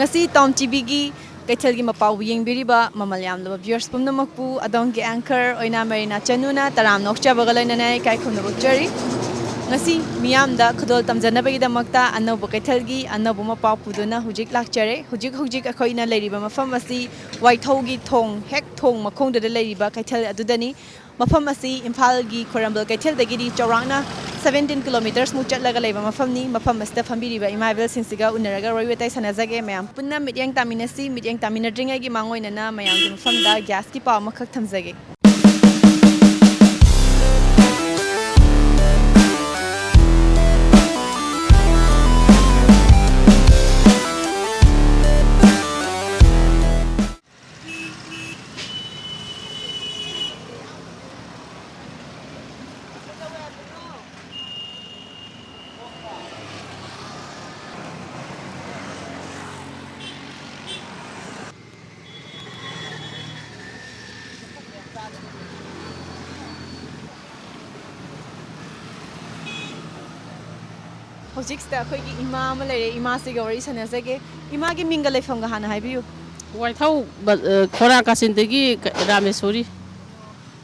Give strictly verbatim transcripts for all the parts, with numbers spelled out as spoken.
ꯉꯁꯤ ꯇꯣꯝ ꯇꯤꯚꯤꯒꯤ ꯀꯩꯊꯦꯜꯒꯤ ꯃꯄꯥꯎꯕꯨ ꯌꯦꯡꯕꯤꯔꯤꯕ ꯃꯃꯜ ꯌꯥꯝꯂꯕ viewers ꯄꯨꯝꯅꯃꯛꯄꯨ ꯑꯗꯣꯝꯒꯤ anchor ꯑꯣꯏꯅ ꯃꯔꯤꯅꯥ ꯆꯅꯨꯅ ꯇꯔꯥꯝꯅ ꯑꯣꯛꯆꯕꯒ ꯂꯣꯏꯅꯅ ꯏꯀꯥꯏ ꯈꯨꯝꯅꯕ ꯎꯠꯆꯔꯤ꯫ ꯉꯁꯤ ꯃꯤꯌꯥꯝꯗ ꯈꯨꯗꯣꯜ ꯇꯝꯖꯅꯕꯒꯤꯗꯃꯛꯇ ꯑꯅꯧꯕ ꯀꯩꯊꯦꯜꯒꯤ ꯑꯅꯧꯕ ꯃꯄꯥꯎ ꯄꯨꯗꯨꯅ ꯍꯧꯖꯤꯛ ꯂꯥꯛꯆꯔꯦ꯫ ꯍꯧꯖꯤꯛ ꯍꯧꯖꯤꯛ ꯑꯩꯈꯣꯏꯅ ꯂꯩꯔꯤꯕ ꯃꯐꯝ ꯑꯁꯤ ꯋꯥꯏꯊꯧꯒꯤ ꯊꯣꯡ ꯍꯦꯛ ꯊꯣꯡ ꯃꯈꯣꯡꯗꯨꯗ ꯂꯩꯔꯤꯕ ꯀꯩꯊꯦꯜ ꯑꯗꯨꯗꯅꯤ꯫ ꯃꯐꯝ ꯑꯁꯤ ꯏꯝꯐꯥꯜꯒꯤ ꯈ꯭ꯋꯥꯏꯔꯝꯕꯟ ꯀꯩꯊꯦꯜꯗꯒꯤꯗꯤ ꯆꯥꯎꯔꯥꯛꯅ seventeen kilometres ꯃꯨꯛ ꯆꯠꯂꯒ ꯂꯩꯕ ꯃꯐꯝꯅꯤ꯫ ꯃꯐꯝ ꯑꯁꯤꯗ ꯐꯝꯕꯤꯔꯤꯕ ꯏꯃꯥ ꯏꯕꯦꯜꯁꯤꯡꯁꯤꯒ ꯎꯅꯔꯒ ꯋꯥꯔꯤ ꯋꯥꯇꯥꯏ ꯁꯥꯟꯅꯖꯒꯦ꯫ ꯃꯌꯥꯝ ꯄꯨꯟꯅ ꯃꯤꯠꯌꯦꯡ ꯇꯥꯃꯤꯟꯅꯁꯤ꯫ ꯃꯤꯠꯌꯦꯡ ꯇꯥꯃꯤꯟꯅꯗ꯭ꯔꯤꯉꯩꯒꯤ ꯃꯥꯡꯑꯣꯏꯅꯅ ꯃꯌꯥꯝꯒꯤ ꯃꯐꯝꯗ gasꯀꯤ ꯄꯥꯎ ꯑꯃꯈꯛ ꯊꯝꯖꯒꯦ꯫ ꯍꯧꯖꯤꯛꯁꯤꯗ ꯑꯩꯈꯣꯏꯒꯤ ꯏꯃꯥ ꯑꯃ ꯂꯩꯔꯦ, ꯏꯃꯥꯁꯤꯒ ꯋꯥꯔꯤ ꯁꯥꯟꯅꯖꯒꯦ꯫ ꯏꯃꯥꯒꯤ ꯃꯤꯡꯒ ꯂꯩꯐꯝꯒ ꯍꯥꯟꯅ ꯍꯥꯏꯕꯤꯌꯨ꯫ ꯋꯥꯏꯊꯧ ꯕ-, ꯑ, ꯈꯣꯔꯥ ꯀꯥꯆꯤꯟꯗꯒꯤ ꯀ-, ꯔꯥꯃꯦꯁꯣꯔꯤ꯫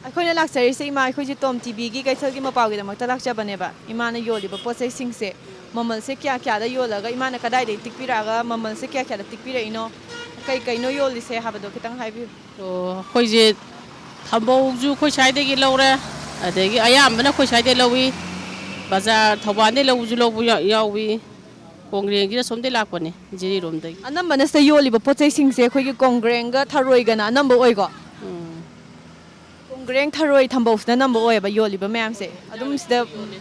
ꯑꯩꯈꯣꯏꯅ ꯂꯥꯛꯆꯔꯤꯁꯦ, ꯏꯃꯥ, ꯑꯩꯈꯣꯏꯁꯦ ꯇꯣꯝ ꯇꯤꯚꯤꯒꯤ ꯀꯩꯊꯦꯜꯒꯤ ꯃꯄꯥꯎꯒꯤꯗꯃꯛꯇ ꯂꯥꯛꯆꯕꯅꯦꯕ꯫ ꯏꯃꯥꯅ ꯌꯣꯜꯂꯤꯕ ꯄꯣꯠ ꯆꯩꯁꯤꯡꯁꯦ ꯃꯃꯜꯁꯦ ꯀꯌꯥ ꯀꯌꯥꯗ ꯌꯣꯜꯂꯒ, ꯏꯃꯥꯅ ꯀꯗꯥꯏꯗꯒꯤ ꯇꯤꯛꯄꯤꯔꯛꯑꯒ, ꯃꯃꯜꯁꯦ ꯀꯌꯥ ꯀꯌꯥꯗ ꯇꯤꯛꯄꯤꯔꯛꯏꯅꯣ, ꯀꯩ ꯀꯩꯅꯣ ꯌꯣꯜꯂꯤꯁꯦ ꯍꯥꯏꯕꯗꯣ ꯈꯤꯇꯪ ꯍꯥꯏꯕꯤꯌꯨ꯫ ꯑꯣ, ꯑꯩꯈꯣꯏꯁꯦ ꯊꯝꯕꯧꯁꯨ ꯑꯩꯈꯣꯏ ꯁ꯭ꯋꯥꯏꯗꯒꯤ ꯂꯧꯔꯦ, ꯑꯗꯒꯤ ꯑꯌꯥꯝꯕꯅ ꯑꯩꯈꯣꯏ ꯁ꯭ꯋꯥꯏꯗꯒꯤ ꯂꯧꯏ꯫ ꯕꯖꯥꯔ, ꯊꯧꯕꯥꯜꯗꯒꯤ ꯂꯧꯕꯁꯨ ꯂꯧꯕ ꯌꯥ-, ꯌꯥꯎꯏ꯫ ꯀꯣꯡꯒ꯭ꯔꯦꯡꯒꯤꯗ ꯁꯣꯝꯗꯒꯤ ꯂꯥꯛꯄꯅꯦ, ꯖꯤꯔꯤꯔꯣꯝꯗꯒꯤ꯫ ꯑꯅꯝꯕꯅ ꯁꯤꯗ ꯌꯣꯜꯂꯤꯕ ꯄꯣꯠ ꯆꯩꯁꯤꯡꯁꯦ ꯑꯩꯈꯣꯏꯒꯤ ꯀꯣꯡꯒ꯭ꯔꯦꯡꯒ ꯊꯔꯣꯏꯒꯅ ꯑꯅꯝꯕ ꯑꯣꯏꯀꯣ? ꯎꯝ꯫ ꯀꯣꯡꯒ꯭ꯔꯦꯡ, ꯊꯔꯣꯏ, ꯊꯝꯕꯧꯁꯤꯅ ꯑꯅꯝꯕ ꯑꯣꯏꯌꯦꯕ ꯌꯣꯜꯂꯤꯕ ꯃꯌꯥꯝꯁꯦ꯫ ꯑꯗꯨꯝ ꯁꯤꯗ, ꯎꯝ,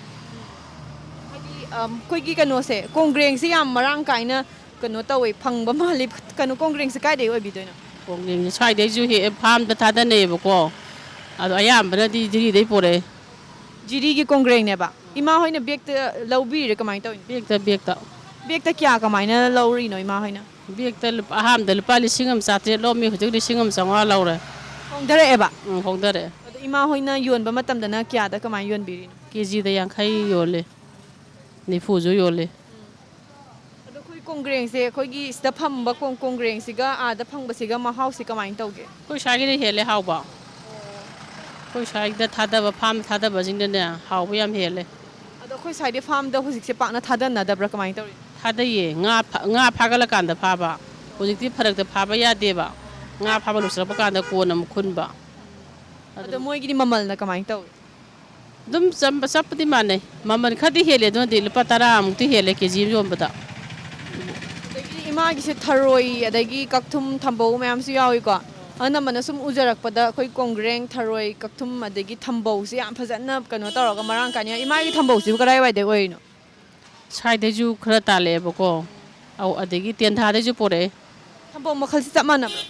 ꯍꯥꯏꯗꯤ, ꯑꯝ, ꯑꯩꯈꯣꯏꯒꯤ ꯀꯩꯅꯣꯁꯦ, ꯀꯣꯡꯒ꯭ꯔꯦꯡꯁꯦ ꯌꯥꯝ ꯃꯔꯥꯡ ꯀꯥꯏꯅ ꯀꯩꯅꯣ ꯇꯧꯋꯦ, ꯐꯪꯕ ꯃꯥꯜꯂꯤ꯫ ꯀꯩꯅꯣ, ꯀꯣꯡꯒ꯭ꯔꯦꯡꯁꯦ ꯀꯥꯏꯗꯩ ꯑꯣꯏꯕꯤꯗꯣꯏꯅꯣ? ꯀꯣꯡꯒ꯭ꯔꯦꯡꯁꯦ ꯁ꯭ꯋꯥꯏꯗꯩꯁꯨ ꯍꯦꯛꯑꯦ, farmꯗ ꯊꯥꯗꯅꯩꯌꯦꯕꯀꯣ꯫ ꯑꯗꯣ ꯑꯌꯥꯝꯕꯅꯗꯤ ꯖꯤꯔꯤꯗꯩ ꯄꯨꯔꯛꯑꯦ꯫ ꯖꯤꯔꯤꯒꯤ ꯀꯣꯡꯒ꯭ꯔꯦꯡꯅꯦꯕ꯫ ꯏꯃꯥ ꯍꯣꯏꯅ ꯕꯦꯛꯇ ꯂꯧꯕꯤꯔꯤꯔꯥ ꯀꯃꯥꯏꯅ ꯇꯧꯔꯤꯅꯣ? ꯕꯦꯛꯇ, ꯕꯦꯛꯇ꯫ ꯕꯦꯛꯇ ꯀꯌꯥ ꯀꯃꯥꯏꯅ ꯂꯧꯔꯤꯅꯣ ꯏꯃꯥ ꯍꯣꯏꯅ? ꯕꯦꯛꯇ ꯂꯨꯄꯥ, ꯑꯍꯥꯟꯕꯗ ꯂꯨꯄꯥ ꯂꯤꯁꯤꯡ ꯑꯃ ꯆꯥꯇ꯭ꯔꯦꯠ ꯂꯧꯔꯝꯃꯤ, ꯍꯧꯖꯤꯛ ꯂꯤꯁꯤꯡ ꯑꯃ ꯆꯥꯝꯃꯉꯥ ꯂꯧꯔꯦ꯫ ꯍꯣꯡꯊꯔꯛꯑꯦꯕ? ꯎꯝ, ꯍꯣꯡꯊꯔꯛꯑꯦ꯫ ꯑꯗꯣ ꯏꯃꯥ ꯍꯣꯏꯅ ꯌꯣꯟꯕ ꯃꯇꯝꯗꯅ ꯀꯌꯥꯗ ꯀꯃꯥꯏꯅ ꯌꯣꯟꯕꯤꯔꯤꯅꯣ? ꯀꯦꯖꯤꯗ ꯌꯥꯡꯈꯩ ꯌꯣꯜꯂꯦ, ꯅꯤꯐꯨꯁꯨ ꯌꯣꯜꯂꯦ꯫ ꯑꯗꯣ ꯑꯩꯈꯣꯏ ꯀꯣꯡꯒ꯭ꯔꯦꯡꯁꯦ ꯑꯩꯈꯣꯏꯒꯤ ꯁꯤꯗ ꯐꯪꯕ ꯀꯣꯡ-, ꯀꯣꯡꯒ꯭ꯔꯦꯡꯁꯤꯒ ꯑꯥꯗ ꯐꯪꯕꯁꯤꯒ ꯃꯍꯥꯎꯁꯦ ꯀꯃꯥꯏꯅ ꯇꯧꯒꯦ? ꯑꯩꯈꯣꯏ ꯁ꯭ꯋꯥꯏꯒꯤꯅ ꯍꯦꯜꯂꯦ ꯍꯥꯎꯕ꯫ ꯑꯩꯈꯣꯏ ꯁ꯭ꯋꯥꯏꯗ ꯊꯥꯗꯕ, ꯐꯥꯝ ꯊꯥꯗꯕꯁꯤꯡꯗꯅꯦ ꯍꯥꯎꯕ ꯌꯥꯝ ꯍꯦꯜꯂꯦ꯫ ꯑꯗꯣ ꯑꯩꯈꯣꯏ ꯁ꯭ꯋꯥꯏꯗꯤ ꯐꯥꯝꯗ ꯍꯧꯖꯤꯛꯁꯦ ꯄꯥꯛꯅ ꯊꯥꯗꯅꯗꯕ꯭ꯔꯥ, ꯀꯃꯥꯏꯅ ꯇꯧꯔꯤꯅꯣ? ꯊꯥꯗꯩꯌꯦ꯫ ꯉꯥ ꯐꯥ-, ꯉꯥ ꯐꯥꯒꯠꯂꯀꯥꯟꯗ ꯐꯥꯕ꯫ ꯍꯧꯖꯤꯛꯇꯤ ꯐꯔꯛꯇ ꯐꯥꯕ ꯌꯥꯗꯦꯕ꯫ ꯉꯥ ꯐꯥꯕ ꯂꯣꯏꯁꯤꯜꯂꯛꯄ ꯀꯥꯟꯗ ꯀꯣꯟꯅ ꯑꯃꯨꯛ ꯈꯨꯟꯕ꯫ ꯑꯗꯣ ꯑꯗꯨꯝ ꯃꯣꯏꯒꯤꯗꯤ ꯃꯃꯜꯅ ꯀꯃꯥꯏꯅ ꯇꯧꯏ? ꯑꯗꯨꯝ ꯆꯝꯕ ꯆꯞꯄꯨꯗꯤ ꯃꯥꯟꯅꯩ꯫ ꯃꯃꯜ ꯈꯔꯗꯤ ꯍꯦꯜꯂꯦ, ꯑꯗꯨꯅꯗꯤ ꯂꯨꯄꯥ ꯇꯔꯥꯃꯨꯛꯇꯤ ꯍꯦꯜꯂꯦ ꯀꯦ ꯖꯤ ꯑꯃ ꯌꯣꯟꯕꯗ꯫ ꯑꯗꯒꯤ ꯏꯃꯥꯒꯤꯁꯦ ꯊꯔꯣꯏ, ꯑꯗꯒꯤ ꯀꯛꯊꯨꯝ, ꯊꯝꯕꯧ ꯃꯌꯥꯝꯁꯨ ꯌꯥꯎꯏꯀꯣ꯫ ꯑꯅꯝꯕꯅ ꯁꯨꯝ ꯎꯖꯔꯛꯄꯗ ꯑꯩꯈꯣꯏ ꯀꯣꯡꯒ꯭ꯔꯦꯡ, ꯊꯔꯣꯏ, ꯀꯛꯊꯨꯝ, ꯑꯗꯒꯤ ꯊꯝꯕꯧꯁꯦ ꯌꯥꯝ ꯐꯖꯅ ꯀꯩꯅꯣ ꯇꯧꯔꯒ ꯃꯔꯥꯡ ꯀꯥꯏꯅ ꯌꯥꯎꯏ꯫ ꯏꯃꯥꯒꯤ ꯊꯝꯕꯧꯁꯤꯕꯨ ꯀꯗꯥꯏꯋꯥꯏꯗꯩ ꯑꯣꯏꯔꯤꯅꯣ? ꯁ꯭ꯋꯥꯏꯗꯩꯁꯨ ꯈꯔ ꯇꯥꯜꯂꯛꯑꯦꯕꯀꯣ꯫ ꯑꯧ, ꯑꯗꯒꯤ ꯇꯦꯟꯊꯥꯗꯩꯁꯨ ꯄꯣꯔꯛꯑꯦ꯫ ꯊꯝꯕꯧ ꯃꯈꯜꯁꯤ ꯆꯞ ꯃꯥꯟꯅꯕ꯭ꯔꯥ?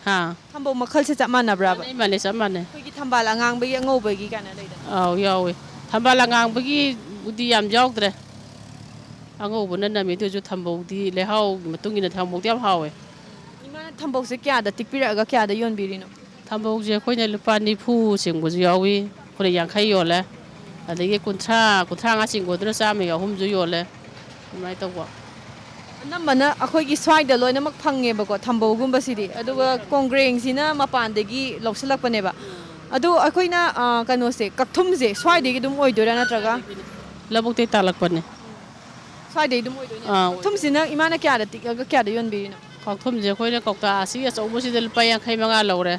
ꯍꯥ? ꯊꯝꯕꯧ ꯃꯈꯜꯁꯦ ꯆꯞ ꯃꯥꯟꯅꯕ꯭ꯔꯥꯕ? ꯃꯥꯟꯅꯩ, ꯃꯥꯟꯅꯩ, ꯆꯞ ꯃꯥꯟꯅꯩ꯫ ꯑꯩꯈꯣꯏꯒꯤ ꯊꯝꯕꯥꯜ ꯑꯉꯥꯡꯕꯒꯤ, ꯑꯉꯧꯕꯒꯤ ꯀꯥꯏꯅ ꯂꯩꯗꯅ꯫ ꯑꯧ, ꯌꯥꯎꯋꯦ꯫ ꯊꯝꯕꯥꯜ ꯑꯉꯥꯡꯕꯒꯤꯕꯨꯗꯤ ꯌꯥꯝ ꯌꯥꯎꯗ꯭ꯔꯦ꯫ ꯑꯉꯧꯕꯅ ꯅꯝꯃꯤ, ꯑꯗꯨ ꯑꯣꯏꯔꯁꯨ ꯊꯝꯕꯧꯗꯤ ꯂꯩꯍꯥꯎꯒꯤ ꯃꯇꯨꯡ ꯏꯟꯅ ꯊꯝꯕꯧꯗꯤ ꯌꯥꯝ ꯍꯥꯎꯋꯦ꯫ ꯏꯃꯥꯅ ꯊꯝꯕꯧꯁꯦ ꯀꯌꯥꯗ ꯇꯤꯛꯄꯤꯔꯛꯑꯒ ꯀꯌꯥꯗ ꯌꯣꯟꯕꯤꯔꯤꯅꯣ? ꯊꯝꯕꯧꯁꯦ ꯑꯩꯈꯣꯏꯅ ꯂꯨꯄꯥ ꯅꯤꯐꯨ ꯆꯤꯡꯕꯁꯨ ꯌꯥꯎꯏ, ꯑꯩꯈꯣꯏꯅ ꯌꯥꯡꯈꯩ ꯌꯣꯜꯂꯦ꯫ ꯑꯗꯒꯤ ꯀꯨꯟꯊ꯭ꯔꯥ, ꯀꯨꯟꯊ꯭ꯔꯥ ꯃꯉꯥ ꯆꯤꯡꯕꯗꯨꯅ ꯆꯥꯝꯃꯒꯤ ꯑꯍꯨꯝꯁꯨ ꯌꯣꯜꯂꯦ꯫ ꯑꯗꯨꯃꯥꯏꯅ ꯇꯧꯕ꯫ ꯑꯅꯝꯕꯅ ꯑꯩꯈꯣꯏꯒꯤ ꯁ꯭ꯋꯥꯏꯗ ꯂꯣꯏꯅꯃꯛ ꯐꯪꯉꯦꯕꯀꯣ, ꯊꯝꯕꯧꯒꯨꯝꯕꯁꯤꯗꯤ꯫ ꯑꯗꯨꯒ ꯀꯣꯡꯒ꯭ꯔꯦꯡꯁꯤꯅ ꯃꯄꯥꯟꯗꯒꯤ ꯂꯧꯁꯤꯜꯂꯛꯄꯅꯦꯕ꯫ ꯑꯗꯣ ꯑꯩꯈꯣꯏꯅ, ꯑ, ꯀꯩꯅꯣꯁꯦ, ꯀꯛꯊꯨꯝꯁꯦ ꯁ꯭ꯋꯥꯏꯗꯒꯤ ꯑꯗꯨꯝ ꯑꯣꯏꯗꯣꯏꯔꯥ, ꯅꯠꯇ꯭ꯔꯒ? ꯂꯧꯕꯨꯛꯇꯩ ꯇꯥꯜꯂꯛꯄꯅꯦ꯫ ꯁ꯭ꯋꯥꯏꯗꯩ ꯑꯗꯨꯝ ꯑꯣꯏꯗꯣꯏꯅꯦ? ꯑꯥ, ꯑꯣꯏ꯫ ꯀꯛꯊꯨꯝꯁꯤꯅ ꯏꯃꯥꯅ ꯀꯌꯥꯗ ꯇꯤꯛꯑꯒ ꯀꯌꯥꯗ ꯌꯣꯟꯕꯤꯔꯤꯅꯣ? ꯀꯛꯊꯨꯝꯁꯦ ꯑꯩꯈꯣꯏꯅ ꯀꯧꯇꯥ ꯑꯁꯤ ꯑꯆꯧꯕꯁꯤꯗ ꯂꯨꯄꯥ ꯌꯥꯡꯈꯩ ꯃꯉꯥ ꯂꯧꯔꯦ꯫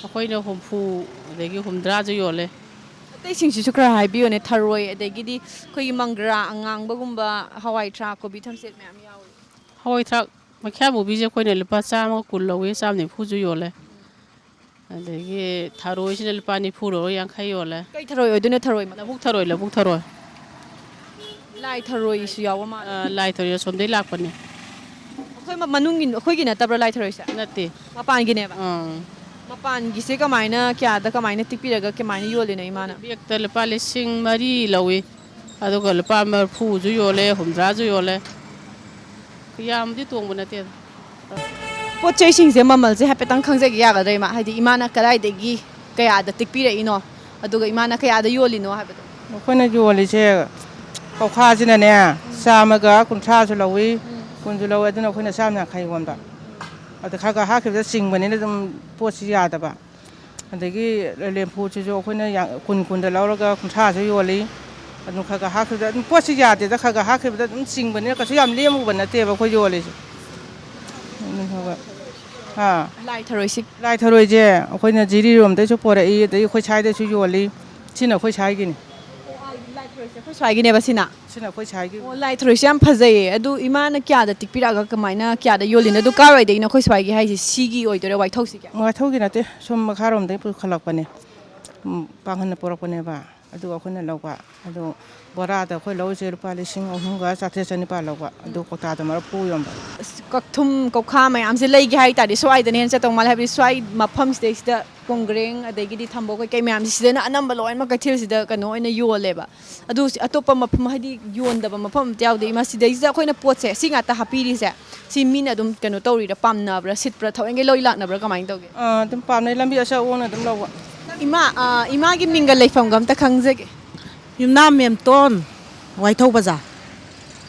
ꯑꯩꯈꯣꯏꯅ ꯍꯨꯝꯐꯨ, ꯑꯗꯒꯤ ꯍꯨꯝꯗ꯭ꯔꯥꯁꯨ ꯌꯣꯜꯂꯦ꯫ ꯑꯇꯩꯁꯤꯡꯁꯤꯁꯨ ꯈꯔ ꯍꯥꯏꯕꯤꯌꯨꯅꯦ, ꯊꯔꯣꯏ, ꯑꯗꯒꯤꯗꯤ ꯑꯩꯈꯣꯏꯒꯤ ꯃꯪꯒ꯭ꯔꯥ ꯑꯉꯥꯡꯕꯒꯨꯝꯕ, ꯍꯋꯥꯏ ꯊ꯭ꯔꯥꯛ, ꯀꯣꯕꯤ ꯊꯝꯆꯦꯠ ꯃꯌꯥꯝ ꯌꯥꯎꯏ꯫ ꯍꯋꯥꯏ ꯊ꯭ꯔꯥꯛ ꯃꯈ꯭ꯌꯥ ꯃꯨꯕꯤꯁꯦ ꯑꯩꯈꯣꯏꯅ ꯂꯨꯄꯥ ꯆꯥꯝꯃꯒ ꯀꯨꯟ ꯂꯧꯏ, ꯆꯥꯝꯃ ꯅꯤꯐꯨꯁꯨ ꯌꯣꯜꯂꯦ꯫ ꯑꯗꯒꯤ ꯊꯔꯣꯏꯁꯤꯅ ꯂꯨꯄꯥ ꯅꯤꯐꯨ ꯂꯧꯔ ꯌꯥꯡꯈꯩ ꯌꯣꯜꯂꯦ꯫ ꯀꯩ ꯊꯔꯣꯏ ꯑꯣꯏꯗꯣꯏꯅꯣ, ꯊꯔꯣꯏ ꯃꯈꯜ? ꯂꯧꯕꯨꯛ ꯊꯔꯣꯏ, ꯂꯧꯕꯨꯛ ꯊꯔꯣꯏ꯫ ꯂꯥꯏ ꯊꯔꯣꯏꯁꯨ ꯌꯥꯎꯕ ꯃꯥꯜꯂꯦ꯫ ꯑ, ꯂꯥꯏ ꯊꯔꯣꯏ ꯑꯁꯣꯝꯗꯩ ꯂꯥꯛꯄꯅꯦ꯫ ꯑꯩꯈꯣꯏ ꯃ-, ꯃꯅꯨꯡꯒꯤ, ꯑꯩꯈꯣꯏꯒꯤ ꯅꯠꯇꯕ꯭ꯔꯥ ꯂꯥꯏ ꯊꯔꯣꯏꯁꯦ? ꯅꯠꯇꯦ꯫ ꯃꯄꯥꯟꯒꯤꯅꯦꯕ? ꯑꯥ꯫ ꯃꯄꯥꯟꯒꯤꯁꯦ ꯀꯃꯥꯏꯅ, ꯀꯌꯥꯗ ꯀꯃꯥꯏꯅ ꯇꯤꯛꯄꯤꯔꯒ ꯀꯃꯥꯏꯅ ꯌꯣꯜꯂꯤꯅꯣ ꯏꯃꯥꯅ? ꯕꯦꯛꯇ ꯂꯨꯄꯥ ꯂꯤꯁꯤꯡ ꯃꯔꯤ ꯂꯧꯏ꯫ ꯑꯗꯨꯒ ꯂꯨꯄꯥ ꯃꯔꯤꯐꯨꯁꯨ ꯌꯣꯜꯂꯦ, ꯍꯨꯝꯗ꯭ꯔꯥꯁꯨ ꯌꯣꯜꯂꯦ꯫ ꯌꯥꯝꯗꯤ ꯇꯣꯡꯕ ꯅꯠꯇꯦꯗ꯫ ꯄꯣꯠ ꯆꯩꯁꯤꯡꯁꯦ ꯃꯃꯜꯁꯦ ꯍꯥꯏꯐꯦꯠꯇꯪ ꯈꯪꯖꯒꯦ ꯌꯥꯒꯗ꯭ꯔꯥ, ꯏꯃꯥ? ꯍꯥꯏꯗꯤ ꯏꯃꯥꯅ ꯀꯗꯥꯏꯗꯒꯤ ꯀꯌꯥꯗ ꯇꯤꯛꯄꯤꯔꯛꯏꯅꯣ, ꯑꯗꯨꯒ ꯏꯃꯥꯅ ꯀꯌꯥꯗ ꯌꯣꯜꯂꯤꯅꯣ ꯍꯥꯏꯕꯗꯣ꯫ ꯑꯩꯈꯣꯏꯅ ꯌꯣꯜꯂꯤꯁꯦ ꯀꯧꯈꯥꯁꯤꯅꯅꯦ, ꯆꯥꯝꯃꯒ ꯀꯨꯟꯊ꯭ꯔꯥꯁꯨ ꯂꯧꯏ, ꯀꯨꯟꯁꯨ ꯂꯧꯋꯦ, ꯑꯗꯨꯅ ꯑꯩꯈꯣꯏꯅ ꯆꯥꯝꯃ ꯌꯥꯡꯈꯩ ꯌꯣꯟꯕ꯫ ꯑꯗ ꯈꯔ ꯈꯔ ꯍꯥꯞꯈꯤꯕꯗ ꯆꯤꯡꯕꯅꯤꯅ ꯑꯗꯨꯝ ꯄꯣꯠꯁꯤ ꯌꯥꯗꯕ꯫ ꯑꯗꯒꯤ ꯂꯦꯝꯐꯨꯁꯤꯁꯨ ꯑꯩꯈꯣꯏꯅ ꯌꯥ-, ꯀꯨꯟ ꯀꯨꯟꯗ ꯂꯧꯔꯒ ꯀꯨꯟꯊ꯭ꯔꯥꯁꯨ ꯌꯣꯜꯂꯤ꯫ ꯑꯗꯨꯝ ꯈꯔ ꯈꯔ ꯍꯥꯞꯈꯤꯕꯗ ꯑꯗꯨꯝ ꯄꯣꯠꯁꯤ ꯌꯥꯗꯦꯗ, ꯈꯔ ꯈꯔ ꯍꯥꯞꯈꯤꯕꯗ ꯑꯗꯨꯝ ꯆꯤꯡꯕꯅꯤꯅ ꯀꯩꯁꯨ ꯌꯥꯝ ꯂꯦꯝꯃꯨꯕ ꯅꯠꯇꯦꯕ ꯑꯩꯈꯣꯏ ꯌꯣꯜꯂꯤꯁꯦ꯫ ꯑꯗꯨꯝ ꯈꯔ ꯈꯔ-, ꯑꯥ꯫ ꯂꯥꯏ ꯊꯔꯣꯏꯁꯤ? ꯂꯥꯏ ꯊꯔꯣꯏꯁꯦ ꯑꯩꯈꯣꯏꯅ ꯖꯤꯔꯤꯔꯣꯝꯗꯩꯁꯨ ꯄꯣꯔꯛꯏ, ꯑꯗꯩ ꯑꯩꯈꯣꯏ ꯁ꯭ꯋꯥꯏꯗꯩꯁꯨ ꯌꯣꯜꯂꯤ꯫ ꯁꯤꯅ ꯑꯩꯈꯣꯏ ꯁ꯭ꯋꯥꯏꯒꯤꯅꯤ꯫ ꯑꯣ, ꯑꯥ, ꯂꯥꯏ ꯊꯔꯣꯏꯁꯦ ꯑꯩꯈꯣꯏ ꯁ꯭ꯋꯥꯏꯒꯤꯅꯦꯕ ꯁꯤꯅ? ꯁꯤꯅ ꯑꯩꯈꯣꯏ ꯁ꯭ꯋꯥꯏꯒꯤ꯫ ꯑꯣ, ꯂꯥꯏ ꯊꯔꯣꯏꯁꯦ ꯌꯥꯝ ꯐꯖꯩꯌꯦ꯫ ꯑꯗꯨ ꯏꯃꯥꯅ ꯀꯌꯥꯗ ꯇꯤꯛꯄꯤꯔꯛꯑꯒ ꯀꯃꯥꯏꯅ ꯀꯌꯥꯗ ꯌꯣꯜꯂꯤꯅꯣ? ꯑꯗꯨ ꯀꯥꯏꯋꯥꯏꯗꯒꯤꯅꯣ ꯑꯩꯈꯣꯏ ꯁ꯭ꯋꯥꯏꯒꯤ ꯍꯥꯏꯁꯦ? ꯁꯤꯒꯤ ꯑꯣꯏꯗꯣꯏꯔꯥ, ꯋꯥꯏꯊꯧꯁꯤꯒꯤ? ꯋꯥꯏꯊꯧꯒꯤ ꯅꯠꯇꯦ, ꯁꯣꯝ ꯃꯈꯥꯔꯣꯝꯗꯒꯤ ꯄꯨꯈꯠꯂꯛꯄꯅꯦ꯫ ꯎꯝ, ꯄꯥꯡꯒꯜꯅ ꯄꯨꯔꯛꯄꯅꯦꯕ꯫ ꯑꯗꯨꯒ ꯑꯩꯈꯣꯏꯅ ꯂꯧꯕ꯫ ꯑꯗꯨ ꯕꯣꯔꯥꯗ ꯑꯩꯈꯣꯏ ꯂꯧꯔꯤꯁꯦ ꯂꯨꯄꯥ ꯂꯤꯁꯤꯡ ꯑꯍꯨꯝꯒ ꯆꯥꯇ꯭ꯔꯦꯠ ꯆꯅꯤꯄꯥꯜ ꯂꯧꯕ꯫ ꯑꯗꯨ ꯀꯧꯇꯥꯗ ꯃꯔꯐꯨ ꯌꯣꯟꯕ꯫ ꯑꯁ, ꯀꯛꯊꯨꯝ, ꯀꯧꯈꯥ ꯃꯌꯥꯝꯁꯦ ꯂꯩꯒꯦ ꯍꯥꯏ ꯇꯥꯔꯗꯤ ꯁ꯭ꯋꯥꯏꯗꯅ ꯍꯦꯟꯅ ꯆꯠꯇꯧ ꯃꯥꯜꯂꯦ꯫ ꯍꯥꯏꯕꯗꯤ ꯁ꯭ꯋꯥꯏ ꯃꯐꯝꯁꯤꯗꯩꯁꯤꯗ ꯀꯣꯡꯒ꯭ꯔꯦꯡ, ꯑꯗꯒꯤꯗꯤ ꯊꯝꯕꯧ ꯀꯩꯀꯩ ꯃꯌꯥꯝꯁꯦ ꯁꯤꯗꯅ ꯑꯅꯝꯕ ꯂꯣꯏꯅꯃꯛ ꯀꯩꯊꯦꯜꯁꯤꯗ ꯀꯩꯅꯣ ꯑꯣꯏꯅ ꯌꯣꯜꯂꯦꯕ꯫ ꯑꯗꯨ ꯁꯤ ꯑꯇꯣꯞꯄ ꯃꯐꯝ, ꯍꯥꯏꯗꯤ ꯌꯣꯟꯗꯕ ꯃꯐꯝ ꯑꯝꯇ ꯌꯥꯎꯗꯦ꯫ ꯏꯃꯥ, ꯁꯤꯗꯩꯁꯤꯗ ꯑꯩꯈꯣꯏꯅ ꯄꯣꯠꯁꯦ ꯁꯤ ꯉꯥꯛꯇ ꯍꯥꯞꯄꯤꯔꯤꯁꯦ, ꯁꯤ ꯃꯤꯅ ꯑꯗꯨꯝ ꯀꯩꯅꯣ ꯇꯧꯔꯤꯔꯥ, ꯄꯥꯝꯅꯕ꯭ꯔꯥ, ꯁꯤꯠꯄ꯭ꯔꯥ, ꯊꯑꯣꯏꯒꯤ ꯂꯣꯏ ꯂꯥꯛꯅꯕ꯭ꯔꯥ, ꯀꯃꯥꯏꯅ ꯇꯧꯒꯦ? ꯑꯥ, ꯑꯗꯨꯝ ꯄꯥꯝꯅꯩ, ꯂꯝꯕꯤ ꯑꯆꯧꯕꯅ ꯑꯗꯨꯝ ꯂꯧꯕ꯫ ꯏꯃꯥ, ꯑꯥ, ꯏꯃꯥꯒꯤ ꯃꯤꯡꯒ ꯂꯩꯐꯝꯒ ꯑꯝꯇ ꯈꯪꯖꯒꯦ꯫ ꯌꯨꯝꯅꯥꯝ ꯃꯦꯝꯇꯣꯟ, ꯋꯥꯏꯊꯧ ꯕꯖꯥꯔ꯫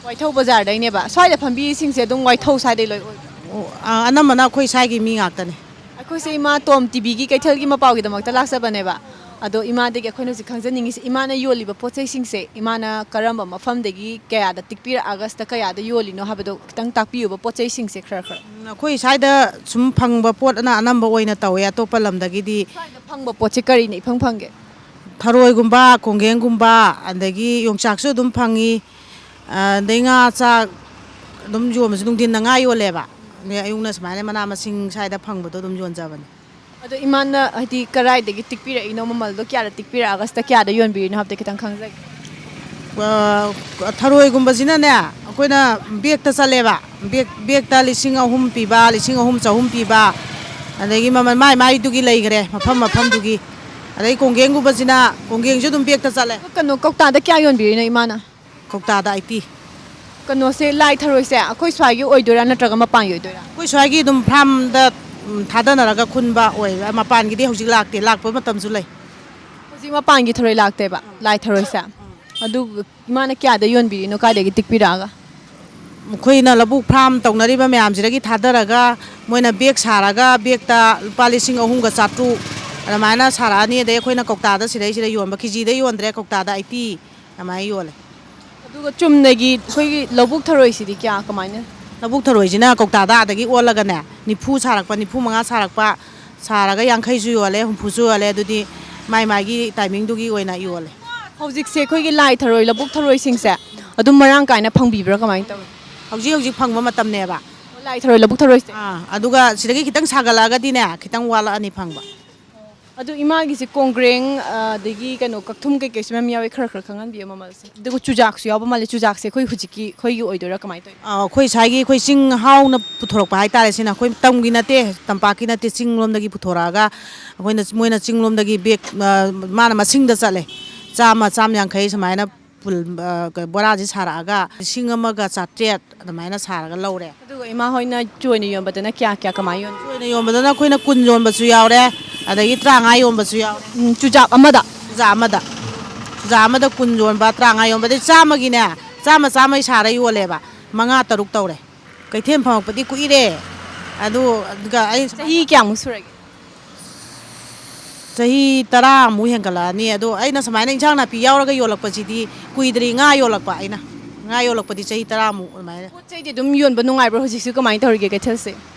ꯋꯥꯏꯊꯧ ꯕꯖꯥꯔꯗꯩꯅꯦꯕ꯫ ꯁ꯭ꯋꯥꯏꯗ ꯐꯝꯕꯤꯔꯤꯁꯤꯡꯁꯦ ꯑꯗꯨꯝ ꯋꯥꯏꯊꯧ ꯁ꯭ꯋꯥꯏꯗꯩ ꯂꯣꯏ ꯑꯣꯏꯕ꯭ꯔꯥ? ꯑꯣ, ꯑꯥ, ꯑꯅꯝꯕꯅ ꯑꯩꯈꯣꯏ ꯁ꯭ꯋꯥꯏꯒꯤ ꯃꯤ ꯉꯥꯛꯇꯅꯦ꯫ ꯑꯩꯈꯣꯏꯁꯦ ꯏꯃꯥ ꯇꯣꯝ ꯇꯤꯚꯤꯒꯤ ꯀꯩꯊꯦꯜꯒꯤ ꯃꯄꯥꯎꯒꯤꯗꯃꯛꯇ ꯂꯥꯛꯆꯕꯅꯦꯕ꯫ ꯑꯗꯣ ꯏꯃꯥꯗꯒꯤ ꯑꯩꯈꯣꯏꯅ ꯍꯧꯖꯤꯛ ꯈꯪꯖꯅꯤꯡꯉꯤꯁꯦ, ꯏꯃꯥꯅ ꯌꯣꯜꯂꯤꯕ ꯄꯣꯠ ꯆꯩꯁꯤꯡꯁꯦ ꯏꯃꯥꯅ ꯀꯔꯝꯕ ꯃꯐꯝꯗꯒꯤ ꯀꯌꯥꯗ ꯇꯤꯛꯄꯤꯔꯛꯑꯒ ꯁꯤꯗ ꯀꯌꯥꯗ ꯌꯣꯜꯂꯤꯅꯣ ꯍꯥꯏꯕꯗꯣ ꯈꯤꯇꯪ ꯇꯥꯛꯄꯤꯌꯨꯕ, ꯄꯣꯠ ꯆꯩꯁꯤꯡꯁꯦ ꯈꯔ ꯈꯔ꯫ ꯎꯝ, ꯑꯩꯈꯣꯏ ꯁ꯭ꯋꯥꯏꯗ ꯁꯨꯝ ꯐꯪꯕ ꯄꯣꯠꯅ ꯑꯅꯝꯕ ꯑꯣꯏꯅ ꯇꯧꯋꯦ, ꯑꯇꯣꯞꯄ ꯂꯝꯗꯒꯤꯗꯤ꯫ ꯁ꯭ꯋꯥꯏꯗ ꯐꯪꯕ ꯄꯣꯠꯁꯦ ꯀꯔꯤꯅ ꯏꯐꯪ ꯐꯪꯒꯦ? ꯊꯔꯣꯏꯒꯨꯝꯕ, ꯀꯣꯡꯒꯦꯡꯒꯨꯝꯕ, ꯑꯗꯒꯤ ꯌꯣꯡꯆꯥꯛꯁꯨ ꯑꯗꯨꯝ ꯐꯪꯉꯤ꯫ ꯑꯗꯩ ꯉꯥ ꯆꯥꯛ ꯑꯗꯨꯝ ꯌꯣꯟꯕꯁꯨ, ꯅꯨꯡꯊꯤꯟꯗ ꯉꯥ ꯌꯣꯜꯂꯦꯕ꯫ ꯑꯗꯩ ꯑꯌꯨꯛꯅ ꯁꯨꯃꯥꯏꯅ ꯃꯅꯥ ꯃꯁꯤꯡ ꯁ꯭ꯋꯥꯏꯗ ꯐꯪꯕꯗꯣ ꯑꯗꯨꯝ ꯌꯣꯟꯖꯕꯅꯦ꯫ ꯑꯗꯣ ꯏꯃꯥꯅ ꯍꯥꯏꯗꯤ ꯀꯔꯥꯏꯗꯒꯤ ꯇꯤꯛꯄꯤꯔꯛꯏꯅꯣ, ꯃꯃꯜꯗꯣ ꯀꯌꯥꯗ ꯇꯤꯛꯄꯤꯔꯛꯑꯒ ꯁꯤꯗ ꯀꯌꯥꯗ ꯌꯣꯟꯕꯤꯔꯤꯅꯣ ꯍꯥꯏꯕꯗꯣ ꯈꯤꯇꯪ ꯈꯪꯖꯒꯦ꯫ ꯑ, ꯊꯔꯣꯏꯒꯨꯝꯕꯁꯤꯅꯅꯦ, ꯑꯩꯈꯣꯏꯅ ꯕꯦꯛꯇ ꯆꯠꯂꯦꯕ꯫ ꯕꯦꯛ, ꯕꯦꯛꯇ ꯂꯤꯁꯤꯡ ꯑꯍꯨꯝ ꯄꯤꯕ, ꯂꯤꯁꯤꯡ ꯑꯍꯨꯝ ꯆꯍꯨꯝ ꯄꯤꯕ, ꯑꯗꯒꯤ ꯃꯃꯜ ꯃꯥꯏ ꯃꯥꯏꯗꯨꯒꯤ ꯂꯩꯈ꯭ꯔꯦ, ꯃꯐꯝ ꯃꯐꯝꯗꯨꯒꯤ꯫ ꯑꯗꯩ ꯀꯣꯡꯒꯦꯡꯒꯨꯝꯕꯁꯤꯅ, ꯀꯣꯡꯒꯦꯡꯁꯨ ꯑꯗꯨꯝ ꯕꯦꯛꯇ ꯆꯠꯂꯦ꯫ ꯀꯩꯅꯣ, ꯀꯧꯇꯥꯗ ꯀꯌꯥ ꯌꯣꯟꯕꯤꯔꯤꯅꯣ ꯏꯃꯥꯅ? ꯀꯧꯇꯥꯗ ꯑꯩꯠꯇꯤ꯫ ꯀꯩꯅꯣꯁꯦ, ꯂꯥꯏ ꯊꯔꯣꯏꯁꯦ ꯑꯩꯈꯣꯏ ꯁ꯭ꯋꯥꯏꯒꯤ ꯑꯣꯏꯗꯣꯏꯔꯥ ꯅꯠꯇ꯭ꯔꯒ ꯃꯄꯥꯟꯒꯤ ꯑꯣꯏꯗꯣꯏꯔꯥ? ꯑꯩꯈꯣꯏ ꯁ꯭ꯋꯥꯏꯒꯤ ꯑꯗꯨꯝ ꯐꯥꯔꯝꯗ, ꯎꯝ, ꯊꯥꯗꯅꯔꯒ ꯈꯨꯟꯕ ꯑꯣꯏꯕ, ꯃꯄꯥꯟꯒꯤꯗꯤ ꯍꯧꯖꯤꯛ ꯂꯥꯛꯇꯦ, ꯂꯥꯛꯄ ꯃꯇꯝꯁꯨ ꯂꯩ꯫ ꯍꯧꯖꯤꯛ ꯃꯄꯥꯟꯒꯤ ꯊꯔꯣꯏ ꯂꯥꯛꯇꯦꯕ, ꯂꯥꯏ ꯊꯔꯣꯏꯁꯦ? ꯑꯗꯨ ꯏꯃꯥꯅ ꯀꯌꯥꯗ ꯌꯣꯟꯕꯤꯔꯤꯅꯣ, ꯀꯥꯏꯗꯒꯤ ꯇꯤꯛꯄꯤꯔꯛꯑꯒ? ꯑꯩꯈꯣꯏꯅ ꯂꯧꯕꯨꯛ ꯐꯥꯔꯝ ꯇꯧꯅꯔꯤꯕ ꯃꯌꯥꯝꯁꯤꯗꯒꯤ ꯊꯥꯗꯔꯒ ꯃꯣꯏꯅ ꯕꯦꯒ ꯁꯥꯔꯒ ꯕꯦꯒꯇ ꯂꯨꯄꯥ ꯂꯤꯁꯤꯡ ꯑꯍꯨꯝꯒ ꯆꯥꯇ꯭ꯔꯨꯛ ꯑꯗꯨꯃꯥꯏꯅ ꯁꯥꯔꯛꯑꯅꯤ꯫ ꯑꯗꯩ ꯑꯩꯈꯣꯏꯅ ꯀꯧꯇꯥꯗ ꯁꯤꯗꯩꯁꯤꯗ ꯌꯣꯟꯕ, ꯀꯦꯖꯤꯗ ꯌꯣꯟꯗ꯭ꯔꯦ, ꯀꯧꯇꯥꯗ ꯑꯩꯠꯇꯤ ꯑꯗꯨꯃꯥꯏꯅ ꯌꯣꯜꯂꯦ꯫ ꯑꯗꯨꯒ ꯆꯨꯝꯅꯒꯤ ꯑꯩꯈꯣꯏꯒꯤ ꯂꯧꯕꯨꯛ ꯊꯔꯣꯏꯁꯤꯗꯤ ꯀꯌꯥ, ꯀꯃꯥꯏꯅ? ꯂꯧꯕꯨꯛ ꯊꯔꯣꯏꯁꯤꯅ ꯀꯧꯇꯥꯗ ꯑꯥꯗꯒꯤ ꯑꯣꯜꯂꯒꯅꯦ, ꯅꯤꯐꯨ ꯁꯥꯔꯛꯄ, ꯅꯤꯐꯨ ꯃꯉꯥ ꯁꯥꯔꯛꯄ, ꯁꯥꯔꯒ ꯌꯥꯡꯈꯩꯁꯨ ꯌꯣꯜꯂꯦ, ꯍꯨꯝꯐꯨꯁꯨ ꯌꯣꯜꯂꯦ꯫ ꯑꯗꯨꯗꯤ ꯃꯥꯏ ꯃꯥꯏꯒꯤ ꯇꯥꯏꯃꯤꯡꯗꯨꯒꯤ ꯑꯣꯏꯅ ꯌꯣꯜꯂꯦ꯫ ꯍꯧꯖꯤꯛꯁꯦ ꯑꯩꯈꯣꯏꯒꯤ ꯂꯥꯏ ꯊꯔꯣꯏ, ꯂꯧꯕꯨꯛ ꯊꯔꯣꯏꯁꯤꯡꯁꯦ ꯑꯗꯨꯝ ꯃꯔꯥꯡ ꯀꯥꯏꯅ ꯐꯪꯕꯤꯕ꯭ꯔꯥ, ꯀꯃꯥꯏꯅ ꯇꯧꯋꯤ? ꯍꯧꯖꯤꯛ ꯍꯧꯖꯤꯛ ꯐꯪꯕ ꯃꯇꯝꯅꯦꯕ꯫ ꯑꯣ, ꯂꯥꯏ ꯊꯔꯣꯏ, ꯂꯧꯕꯨꯛ ꯊꯔꯣꯏꯁꯦ? ꯑꯥ, ꯑꯗꯨꯒ ꯁꯤꯗꯒꯤ ꯈꯤꯇꯪ ꯁꯥꯒꯠꯂꯛꯑꯒꯗꯤꯅꯦ, ꯈꯤꯇꯪ ꯋꯥꯠꯂꯛꯑꯅꯤ ꯐꯪꯕ꯫ ꯑꯗꯨ ꯏꯃꯥꯒꯤꯁꯦ ꯀꯣꯡꯒ꯭ꯔꯦꯡ, ꯑ, ꯑꯗꯒꯤ ꯀꯩꯅꯣ, ꯀꯛꯊꯨꯝ ꯀꯩꯀꯩꯁꯨ ꯃꯌꯥꯝ ꯌꯥꯎꯋꯦ, ꯈꯔ ꯈꯔ ꯈꯪꯍꯟꯕꯤꯌꯨ ꯃꯃꯜꯁꯦ꯫ ꯑꯗꯨꯒ ꯆꯨꯖꯥꯛꯁꯨ ꯌꯥꯎꯕ ꯃꯥꯜꯂꯦ꯫ ꯆꯨꯖꯥꯛꯁꯦ ꯑꯩꯈꯣꯏ ꯍꯧꯖꯤꯛꯀꯤ, ꯑꯩꯈꯣꯏꯒꯤ ꯑꯣꯏꯗꯣꯏꯔꯥ, ꯀꯃꯥꯏꯅ ꯇꯧꯔꯤꯅꯣ? ꯑꯥ, ꯑꯩꯈꯣꯏ ꯁ꯭ꯋꯥꯏꯒꯤ, ꯑꯩꯈꯣꯏ ꯆꯤꯡ ꯍꯥꯎꯅ ꯄꯨꯊꯣꯔꯛꯄ ꯍꯥꯏꯇꯥꯔꯦ꯫ ꯁꯤꯅ ꯑꯩꯈꯣꯏ ꯇꯝꯒꯤ ꯅꯠꯇꯦ, ꯇꯝꯄꯥꯛꯀꯤ ꯅꯠꯇꯦ, ꯆꯤꯡ ꯂꯣꯝꯗꯒꯤ ꯄꯨꯊꯣꯔꯛꯑꯒ ꯑꯩꯈꯣꯏꯅ, ꯃꯣꯏꯅ ꯆꯤꯡ ꯂꯣꯝꯗꯒꯤ ꯕꯦꯒ, ꯑ, ꯃꯥꯅ ꯃꯁꯤꯡꯗ ꯆꯠꯂꯦ, ꯆꯥꯝꯃ, ꯆꯥꯝꯃ ꯌꯥꯡꯈꯩ ꯁꯨꯃꯥꯏꯅ ꯄꯨꯜ-, ꯑ, ꯀ-, ꯕꯣꯔꯥꯁꯦ ꯁꯥꯔꯛꯑꯒ ꯂꯤꯁꯤꯡ ꯑꯃꯒ ꯆꯥꯇ꯭ꯔꯦꯠ ꯑꯗꯨꯃꯥꯏꯅ ꯁꯥꯔꯒ ꯂꯧꯔꯦ꯫ ꯑꯗꯨꯒ ꯏꯃꯥ ꯍꯣꯏꯅ ꯆꯣꯏꯅ ꯌꯣꯟꯕꯗꯅ ꯀꯌꯥ ꯀꯌꯥ, ꯀꯃꯥꯏꯅ ꯌꯣꯟꯒꯦ? ꯆꯣꯏꯅ ꯌꯣꯟꯕꯗꯅ ꯑꯩꯈꯣꯏꯅ ꯀꯨꯟ ꯌꯣꯟꯕꯁꯨ ꯌꯥꯎꯔꯦ, ꯑꯗꯒꯤ ꯇꯔꯥꯃꯉꯥ ꯌꯣꯟꯕꯁꯨ ꯌꯥꯎꯔꯦ꯫ ꯎꯝ, ꯆꯨꯖꯥꯛ ꯑꯃꯗ? ꯆꯨꯖꯥꯛ ꯑꯃꯗ, ꯆꯨꯖꯥꯛ ꯑꯃꯗ ꯀꯨꯟ ꯌꯣꯟꯕ, ꯇꯔꯥꯃꯉꯥ ꯌꯣꯟꯕ, ꯑꯗꯩ ꯆꯥꯝꯃꯒꯤꯅꯦ, ꯆꯥꯝꯃ, ꯆꯥꯝꯃꯒꯤ ꯁꯥꯔ ꯌꯣꯜꯂꯦꯕ, ꯃꯉꯥ ꯇꯔꯨꯛ ꯇꯧꯔꯦ꯫ ꯀꯩꯊꯦꯜ ꯐꯝꯃꯛꯄꯗꯤ ꯀꯨꯏꯔꯦ꯫ ꯑꯗꯨ, ꯑꯗꯨꯒ ꯑꯩ ꯆꯍꯤ ꯀꯌꯥꯃꯨꯛ ꯁꯨꯔꯒꯦ? ꯆꯍꯤ ꯇꯔꯥꯃꯨꯛ ꯍꯦꯟꯒꯠꯂꯛꯑꯅꯤ꯫ ꯑꯗꯣ ꯑꯩꯅ ꯁꯨꯃꯥꯏꯅ ꯏꯟꯁꯥꯡ ꯅꯥꯄꯤ ꯌꯥꯎꯔꯒ ꯌꯣꯜꯂꯛꯄꯁꯤꯗꯤ ꯀꯨꯏꯗ꯭ꯔꯤ꯫ ꯉꯥ ꯌꯣꯜꯂꯛꯄ ꯑꯩꯅ, ꯉꯥ ꯌꯣꯜꯂꯛꯄꯗꯤ ꯆꯍꯤ ꯇꯔꯥꯃꯨꯛ ꯑꯗꯨꯃꯥꯏꯅ꯫ ꯄꯣꯠ ꯆꯩꯗꯤ ꯑꯗꯨꯝ ꯌꯣꯟꯕ ꯅꯨꯡꯉꯥꯏꯕ꯭ꯔꯣ? ꯍꯧꯖꯤꯛꯁꯤ ꯀꯃꯥꯏꯅ ꯇꯧꯔꯤꯒꯦ ꯀꯩꯊꯦꯜꯁꯦ?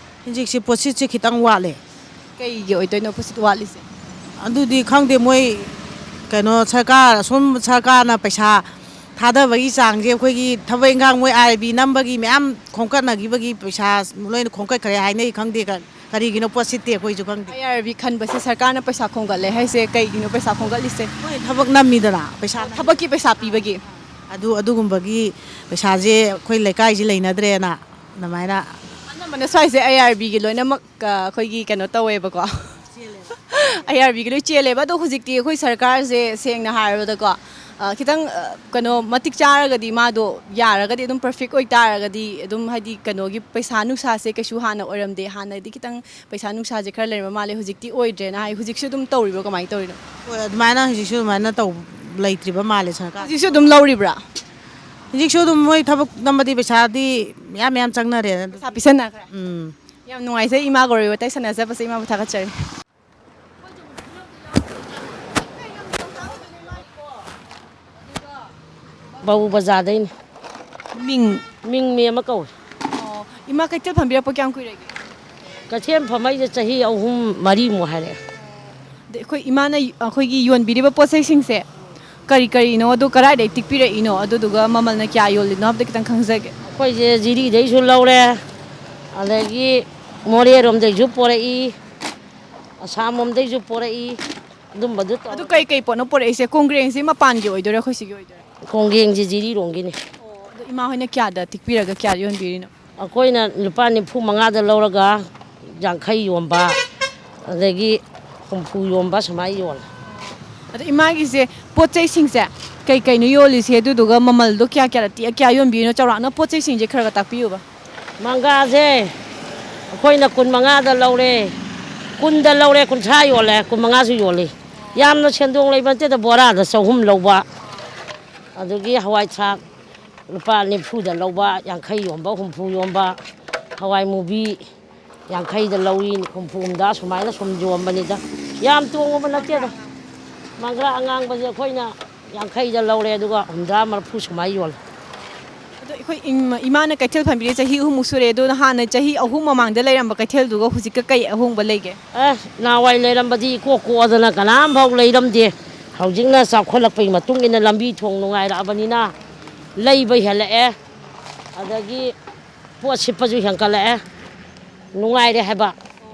ꯍꯧꯖꯤꯛꯁꯤ ꯄꯣꯠꯁꯤꯠꯁꯦ ꯈꯤꯇꯪ ꯋꯥꯠꯂꯦ꯫ ꯀꯩꯒꯤ ꯑꯣꯏꯗꯣꯏꯅꯣ ꯄꯣꯠꯁꯤꯠ ꯋꯥꯠꯂꯤꯁꯦ? ꯑꯗꯨꯗꯤ ꯈꯪꯗꯦ, ꯃꯣꯏ ꯀꯩꯅꯣ, ꯁꯔꯀꯥꯔ, ꯑꯁꯣꯝ ꯁꯔꯀꯥꯔꯅ ꯄꯩꯁꯥ ꯊꯥꯗꯕꯒꯤ ꯆꯥꯡꯁꯦ, ꯑꯩꯈꯣꯏꯒꯤ ꯊꯕꯛ ꯏꯟꯈꯥꯡ, ꯃꯣꯏ ꯑꯥꯏ ꯑꯥꯔ ꯕꯤ ꯅꯝꯕꯒꯤ ꯃꯌꯥꯝ ꯈꯣꯝꯀꯠꯅꯈꯤꯕꯒꯤ ꯄꯩꯁꯥ ꯂꯣꯏꯅ ꯈꯣꯝꯀꯠꯈ꯭ꯔꯦ ꯍꯥꯏꯅꯩ꯫ ꯈꯪꯗꯦ ꯀ-, ꯀꯔꯤꯒꯤꯅꯣ ꯄꯣꯠ ꯁꯤꯠꯇꯦ, ꯑꯩꯈꯣꯏꯁꯨ ꯈꯪꯗꯦ꯫ ꯑꯥꯏ ꯑꯥꯔ ꯕꯤ ꯈꯟꯕꯁꯦ ꯁꯔꯀꯥꯔꯅ ꯄꯩꯁꯥ ꯈꯣꯝꯒꯠꯂꯦ ꯍꯥꯏꯁꯦ ꯀꯩꯒꯤꯅꯣ ꯄꯩꯁꯥ ꯈꯣꯝꯒꯠꯂꯤꯁꯦ? ꯃꯣꯏ ꯊꯕꯛ ꯅꯝꯃꯤꯗꯅ ꯄꯩꯁꯥ꯫ ꯊꯕꯛꯀꯤ ꯄꯩꯁꯥ ꯄꯤꯕꯒꯤ? ꯑꯗꯨ, ꯑꯗꯨꯒꯨꯝꯕꯒꯤ ꯄꯩꯁꯥꯁꯦ ꯑꯩꯈꯣꯏ ꯂꯩꯀꯥꯏꯁꯤ ꯂꯩꯅꯗ꯭ꯔꯦꯅ ꯑꯗꯨꯃꯥꯏꯅ꯫ ꯑꯅꯝꯕꯅ ꯁ꯭ꯋꯥꯏꯁꯦ ꯑꯥꯏ ꯑꯥꯔ ꯕꯤꯒꯤ ꯂꯣꯏꯅꯃꯛ, ꯑ, ꯑꯩꯈꯣꯏꯒꯤ ꯀꯩꯅꯣ ꯇꯧꯋꯦꯕꯀꯣ꯫ ꯑꯥꯏ ꯑꯥꯔ ꯕꯤꯒꯤ ꯂꯣꯏ ꯆꯦꯜꯂꯦꯕ꯫ ꯑꯗꯣ ꯍꯧꯖꯤꯛꯇꯤ ꯑꯩꯈꯣꯏ ꯁꯔꯀꯥꯔꯁꯦ ꯁꯦꯡꯅ ꯍꯥꯏꯔꯕꯗꯀꯣ, ꯑ, ꯈꯤꯇꯪ, ꯑ, ꯀꯩꯅꯣ ꯃꯇꯤꯛ ꯆꯥꯔꯒꯗꯤ, ꯃꯥꯗꯣ ꯌꯥꯔꯒꯗꯤ, ꯑꯗꯨꯝ ꯄꯔꯐꯦꯛ ꯑꯣꯏꯇꯥꯔꯒꯗꯤ, ꯑꯗꯨꯝ ꯍꯥꯏꯗꯤ ꯀꯩꯅꯣꯒꯤ ꯄꯩꯁꯥ ꯅꯨꯡꯁꯥꯁꯦ ꯀꯩꯁꯨ ꯍꯥꯟꯅ ꯑꯣꯏꯔꯝꯗꯦ꯫ ꯍꯥꯟꯅꯗꯤ ꯈꯤꯇꯪ ꯄꯩꯁꯥ ꯅꯨꯡꯁꯥꯁꯦ ꯈꯔ ꯂꯩꯔꯝꯕ ꯃꯥꯜꯂꯦ, ꯍꯧꯖꯤꯛꯇꯤ ꯑꯣꯏꯗ꯭ꯔꯦꯅ ꯍꯥꯏ꯫ ꯍꯧꯖꯤꯛꯁꯨ ꯑꯗꯨꯝ ꯇꯧꯔꯤꯕ꯭ꯔꯣ, ꯀꯃꯥꯏꯅ ꯇꯧꯔꯤꯅꯣ? ꯍꯣꯏ, ꯑꯗꯨꯃꯥꯏꯅ ꯍꯧꯖꯤꯛꯁꯨ ꯑꯗꯨꯃꯥꯏꯅ ꯇꯧ-, ꯂꯩꯇ꯭ꯔꯤꯕ ꯃꯥꯜꯂꯦ ꯁꯔꯀꯥꯔ꯫ ꯍꯧꯖꯤꯛꯁꯨ ꯑꯗꯨꯝ ꯂꯧꯔꯤꯕ꯭ꯔꯥ? ꯍꯧꯖꯤꯛꯁꯨ ꯑꯗꯨꯝ ꯃꯣꯏ ꯊꯕꯛ ꯅꯝꯕꯗꯤ ꯄꯩꯁꯥꯗꯤ ꯃꯌꯥꯝ ꯃꯌꯥꯝ ꯆꯪꯅꯔꯦ꯫ ꯄꯩꯁꯥ ꯄꯤꯁꯟꯅꯈ꯭ꯔꯦ꯫ ꯎꯝ꯫ ꯌꯥꯝ ꯅꯨꯡꯉꯥꯏꯖꯩ ꯏꯃꯥꯒ ꯋꯥꯔꯤ ꯋꯥꯇꯥꯏ ꯁꯥꯟꯅꯖꯕꯁꯦ, ꯏꯃꯥꯕꯨ ꯊꯥꯒꯠꯆꯔꯤ꯫ ꯕꯥꯕꯨ ꯕꯖꯥꯔꯗꯩꯅꯤ꯫ ꯃꯤꯡ? ꯃꯤꯡ ꯃꯦꯝꯃ ꯀꯧꯏ꯫ ꯑꯣ, ꯏꯃꯥ ꯀꯩꯊꯦꯜ ꯐꯝꯕꯤꯔꯛꯄ ꯀꯌꯥꯝ ꯀꯨꯏꯔꯒꯦ? ꯀꯩꯊꯦꯜ ꯐꯝꯃꯛꯏꯁꯦ ꯆꯍꯤ ꯑꯍꯨꯝ ꯃꯔꯤꯃꯨꯛ ꯍꯥꯏꯔꯛꯑꯦ꯫ ꯑꯗꯩ ꯑꯩꯈꯣꯏ ꯏꯃꯥꯅ ꯑꯩꯈꯣꯏꯒꯤ ꯌꯣꯟꯕꯤꯔꯤꯕ ꯄꯣꯠ ꯆꯩꯁꯤꯡꯁꯦ ꯀꯔꯤ ꯀꯔꯤꯅꯣ, ꯑꯗꯨ ꯀꯗꯥꯏꯗꯒꯤ ꯇꯤꯛꯄꯤꯔꯛꯏꯅꯣ, ꯑꯗꯨꯗꯨꯒ ꯃꯃꯜꯅ ꯀꯌꯥ ꯌꯣꯜꯂꯤꯅꯣ ꯍꯥꯏꯕꯗꯣ ꯈꯤꯇꯪ ꯈꯪꯖꯒꯦ꯫ ꯑꯩꯈꯣꯏꯁꯦ ꯖꯤꯔꯤꯗꯩꯁꯨ ꯂꯧꯔꯦ, ꯑꯗꯒꯤ ꯃꯣꯔꯦꯔꯣꯝꯗꯩꯁꯨ ꯄꯣꯔꯛꯏ, ꯑꯁꯥꯝꯂꯣꯝꯗꯩꯁꯨ ꯄꯣꯔꯛꯏ꯫ ꯑꯗꯨꯝꯕꯗꯨ ꯇꯧꯔ- ꯑꯗꯨ ꯀꯩ ꯀꯩ ꯄꯣꯠꯅꯣ ꯄꯣꯔꯛꯏꯁꯦ? ꯀꯣꯡꯒ꯭ꯔꯦꯡꯁꯦ ꯃꯄꯥꯟꯒꯤ ꯑꯣꯏꯗꯣꯏꯔꯥ, ꯑꯩꯈꯣꯏ ꯁꯤꯒꯤ ꯑꯣꯏꯗꯣꯏꯔꯥ? ꯀꯣꯡꯒ꯭ꯔꯦꯡꯁꯦ ꯖꯤꯔꯤꯔꯣꯝꯒꯤꯅꯤ꯫ ꯑꯣ, ꯑꯗꯣ ꯏꯃꯥ ꯍꯣꯏꯅ ꯀꯌꯥꯗ ꯇꯤꯛꯄꯤꯔꯒ ꯀꯌꯥꯗ ꯌꯣꯟꯕꯤꯔꯤꯅꯣ? ꯑꯩꯈꯣꯏꯅ ꯂꯨꯄꯥ ꯅꯤꯐꯨ ꯃꯉꯥꯗ ꯂꯧꯔꯒ ꯌꯥꯡꯈꯩ ꯌꯣꯟꯕ, ꯑꯗꯒꯤ ꯍꯨꯝꯐꯨ ꯌꯣꯟꯕ, ꯁꯨꯃꯥꯏꯅ ꯌꯣꯜꯂꯦ꯫ ꯑꯗꯣ ꯏꯃꯥꯒꯤꯁꯦ ꯄꯣꯠ ꯆꯩꯁꯤꯡꯁꯦ ꯀꯩ ꯀꯩꯅꯣ ꯌꯣꯜꯂꯤꯁꯦ, ꯑꯗꯨꯗꯨꯒ ꯃꯃꯜꯗꯣ ꯀꯌꯥ ꯀꯌꯥ ꯇꯤꯛꯑ ꯀꯌꯥ ꯌꯣꯟꯕꯤꯔꯤꯅꯣ, ꯆꯥꯎꯔꯥꯛꯅ ꯄꯣꯠ ꯆꯩꯁꯤꯡꯁꯦ ꯈꯔ ꯈꯔ ꯇꯥꯛꯄꯤꯌꯨꯕ꯫ ꯃꯪꯒ꯭ꯔꯥꯁꯦ ꯑꯩꯈꯣꯏꯅ ꯀꯨꯟ ꯃꯉꯥꯗ ꯂꯧꯔꯦ, ꯀꯨꯟꯗ ꯂꯧꯔꯦ, ꯀꯨꯟꯊ꯭ꯔꯥ ꯌꯣꯜꯂꯦ, ꯀꯨꯟ ꯃꯉꯥꯁꯨ ꯌꯣꯜꯂꯤ꯫ ꯌꯥꯝꯅ ꯁꯦꯟꯗꯣꯡ ꯂꯩꯕ ꯅꯠꯇꯦꯗ, ꯕꯣꯔꯥꯗ ꯆꯍꯨꯝ ꯂꯧꯕ, ꯑꯗꯒꯤ ꯍꯋꯥꯏ ꯊ꯭ꯔꯥꯛ ꯂꯨꯄꯥ ꯅꯤꯐꯨꯗ ꯂꯧꯕ, ꯌꯥꯡꯈꯩ ꯌꯣꯟꯕ, ꯍꯨꯝꯐꯨ ꯌꯣꯟꯕ, ꯍꯋꯥꯏ ꯃꯨꯕꯤ ꯌꯥꯡꯈꯩꯗ ꯂꯧꯏ, ꯍꯨꯝꯐꯨ ꯍꯨꯝꯗ꯭ꯔꯥ ꯁꯨꯃꯥꯏꯅ ꯁꯨꯝ ꯌꯣꯟꯕꯅꯤꯗ꯫ ꯌꯥꯝ ꯇꯣꯡꯉꯨꯕ ꯅꯠꯇꯦꯗ꯫ ꯃꯪꯒ꯭ꯔꯥ ꯑꯉꯥꯡꯕꯁꯦ ꯑꯩꯈꯣꯏꯅ ꯌꯥꯡꯈꯩꯗ ꯂꯧꯔꯦ, ꯑꯗꯨꯒ ꯍꯨꯝꯗ꯭ꯔꯥ ꯃꯔꯤꯐꯨ ꯁꯨꯃꯥꯏꯅ ꯌꯣꯜꯂꯦ꯫ ꯑꯗꯣ ꯑꯩꯈꯣꯏ ꯏꯝ- ꯏꯃꯥꯅ ꯀꯩꯊꯦꯜ ꯐꯝꯕꯤꯔꯦ ꯆꯍꯤ ꯑꯍꯨꯝꯃꯨꯛ ꯁꯨꯔꯦ, ꯑꯗꯣ ꯍꯥꯟꯅ ꯆꯍꯤ ꯑꯍꯨꯝ ꯃꯃꯥꯡꯗ ꯂꯩꯔꯝꯕ ꯀꯩꯊꯦꯜꯗꯨꯒ ꯍꯧꯖꯤꯛꯀ ꯀꯩ ꯑꯍꯣꯡꯕ ꯂꯩꯒꯦ? ꯑꯦ, ꯅꯍꯥꯟꯋꯥꯏ ꯂꯩꯔꯝꯕꯗꯤ ꯏꯀꯣꯛ ꯀꯣꯛꯑꯗꯅ ꯀꯅꯥꯝ ꯐꯥꯎ ꯂꯩꯔꯝꯗꯦ꯫ ꯍꯧꯖꯤꯛꯅ ꯆꯥꯎꯈꯠꯂꯛꯄꯒꯤ ꯃꯇꯨꯡ ꯏꯟꯅ ꯂꯝꯕꯤ ꯊꯣꯡ ꯅꯨꯡꯉꯥꯏꯔꯛꯑꯕꯅꯤꯅ ꯂꯩꯕ ꯍꯦꯜꯂꯛꯑꯦ, ꯑꯗꯒꯤ ꯄꯣꯠ ꯁꯤꯠꯄꯁꯨ ꯍꯦꯟꯒꯠꯂꯛꯑꯦ, ꯅꯨꯡꯉꯥꯏꯔꯦ ꯍꯥꯏꯕ꯫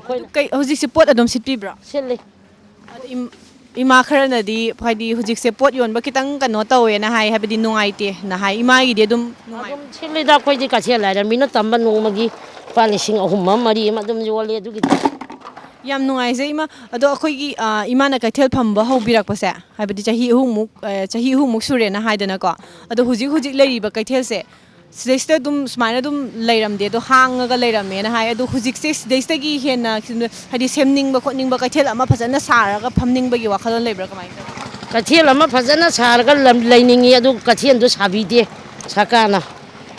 ꯑꯗꯨ ꯀꯩ ꯍꯧꯖꯤꯛꯁꯦ ꯄꯣꯠ ꯑꯗꯨꯝ ꯁꯤꯠꯄꯤꯕ꯭ꯔꯣ? ꯁꯤꯠꯂꯤ꯫ ꯑꯗ ꯏꯝ- ꯏꯃꯥ ꯈꯔꯅꯗꯤ ꯍꯥꯏꯗꯤ ꯍꯧꯖꯤꯛꯁꯦ ꯄꯣꯠ ꯌꯣꯟꯕ ꯈꯤꯇꯪ ꯀꯩꯅꯣ ꯇꯧꯋꯦꯅ ꯍꯥꯏ, ꯍꯥꯏꯕꯗꯤ ꯅꯨꯡꯉꯥꯏꯇꯦꯅ ꯍꯥꯏ꯫ ꯏꯃꯥꯒꯤꯗꯤ ꯑꯗꯨꯝ ꯅꯨꯡꯉꯥꯏ? ꯑꯗꯨꯝ ꯁꯤꯠꯂꯤꯗ, ꯑꯩꯈꯣꯏꯗꯤ ꯀꯩꯊꯦꯜ ꯍꯥꯏꯔꯃꯤꯅ ꯇꯝꯕ ꯅꯣꯡꯃꯒꯤ ꯂꯨꯄꯥ ꯂꯤꯁꯤꯡ ꯑꯍꯨꯝ ꯑꯃ, ꯃꯔꯤ ꯑꯃ ꯑꯗꯨꯝ ꯌꯣꯜꯂꯤ꯫ ꯑꯗꯨꯒꯤꯗꯤ ꯌꯥꯝ ꯅꯨꯡꯉꯥꯏꯖꯩ ꯏꯃꯥ꯫ ꯑꯗꯣ ꯑꯩꯈꯣꯏꯒꯤ ꯑ, ꯏꯃꯥꯅ ꯀꯩꯊꯦꯜ ꯐꯝꯕ ꯍꯧꯕꯤꯔꯛꯄꯁꯦ, ꯍꯥꯏꯕꯗꯤ ꯆꯍꯤ ꯑꯍꯨꯝꯃꯨꯛ ꯑ, ꯆꯍꯤ ꯑꯍꯨꯝꯃꯨꯛ ꯁꯨꯔꯦꯅ ꯍꯥꯏꯗꯅꯀꯣ꯫ ꯑꯗꯣ ꯍꯧꯖꯤꯛ ꯍꯧꯖꯤꯛ ꯂꯩꯔꯤꯕ ꯀꯩꯊꯦꯜꯁꯦ ꯁꯤꯗꯩꯁꯤꯗ ꯑꯗꯨꯝ ꯁꯨꯃꯥꯏꯅ ꯑꯗꯨꯝ ꯂꯩꯔꯝꯗꯦ, ꯑꯗꯣ ꯍꯥꯡꯉꯒ ꯂꯩꯔꯝꯃꯦꯅ ꯍꯥꯏ꯫ ꯑꯗꯣ ꯍꯧꯖꯤꯛꯁꯦ ꯁꯤꯗꯩꯁꯤꯗꯒꯤ ꯍꯦꯟꯅ ꯍꯥꯏꯗꯤ ꯁꯦꯝꯅꯤꯡꯕ ꯈꯣꯠꯅꯤꯡꯕ, ꯀꯩꯊꯦꯜ ꯑꯃ ꯐꯖꯅ ꯁꯥꯔꯒ ꯐꯝꯅꯤꯡꯕꯒꯤ ꯋꯥꯈꯜꯂꯣꯟ ꯂꯩꯕ꯭ꯔꯥ, ꯀꯃꯥꯏꯅ ꯇꯧꯋꯤ? ꯀꯩꯊꯦꯜ ꯑꯃ ꯐꯖꯅ ꯁꯥꯔꯒ ꯂꯝ ꯂꯩꯅꯤꯡꯉꯤ, ꯑꯗꯨ ꯀꯩꯊꯦꯜꯗꯨ ꯁꯥꯕꯤꯗꯦ꯫ ꯁꯔꯀꯥꯔꯅ꯫